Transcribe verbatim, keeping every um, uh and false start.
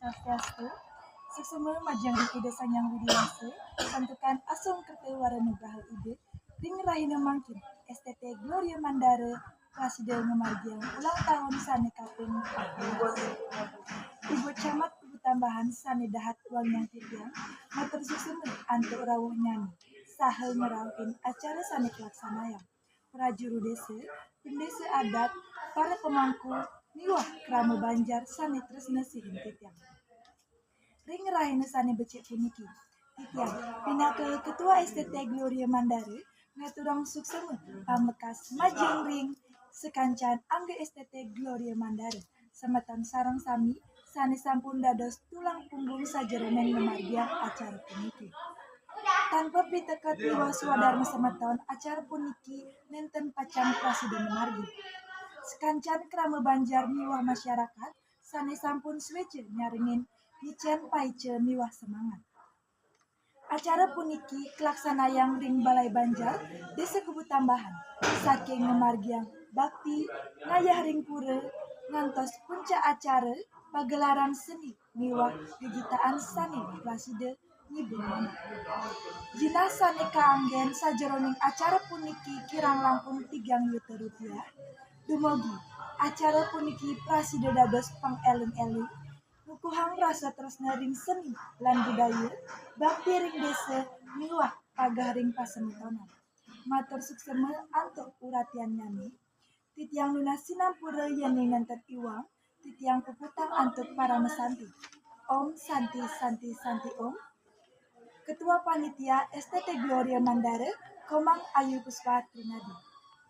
Swastiastu, suksma majeng ring Ida Sang Hyang Widhi Wasa, santukan asung kerta wara nugraha Ida, ring rahina mangkin, S T T Gloria Mandara, prasida ngamargiang ulang tahun sane kaping empat belas. Ibu Camat Kubutambahan sane dahat wangiang titiang, matur suksma antuk rawuhnyane, saha ngrauhin acara sane kalaksanayang. Prajuru desa, pendesa adat, para pemangku, miwah krama banjar sane tresna sihin titiang. Ring rahina sane becik puniki, titiang, pinaka Ketua S T T Gloria Mandara, ngaturang suksma pamekas majeng ring sakancan angga S T T Gloria Mandara, semeton sareng sami sane sampun dados tulang punggung sajeroning ngamargiang acara puniki. Tanpa piteket miwah swadarma semeton, acara puniki nenten pacang prasida ngamargi. Sakancan krama banjar miwah masyarakat sane sampun sueca nyarengin ngicen paica miwah semangat. Acara puniki kalaksanayang ring Balai Banjar, Desa Kubutambahan, saking ngamargiang bakti ngayah ring pura ngantos puncak acara pagelaran seni miwah gegitaan sane prasida ngibur manah. Jinah sane kaanggen sajeroning acara puniki kirang langkung tigang yuta rupiah. Dumugi acara puniki prasida dados pangeling-eling, ngukuhang rasa tresna ring seni lan budaya, bakti ring desa, miwah pageh ring pasemetonan. Matur suksma antuk uratiannyane. Titiang nunas sinampura yen nenten iwang, titiang puputang antuk parama santi. Om Santi Santi Santi Om. Ketua Panitia S T T Gloria Mandara, Komang Ayu Puspa Trinadi.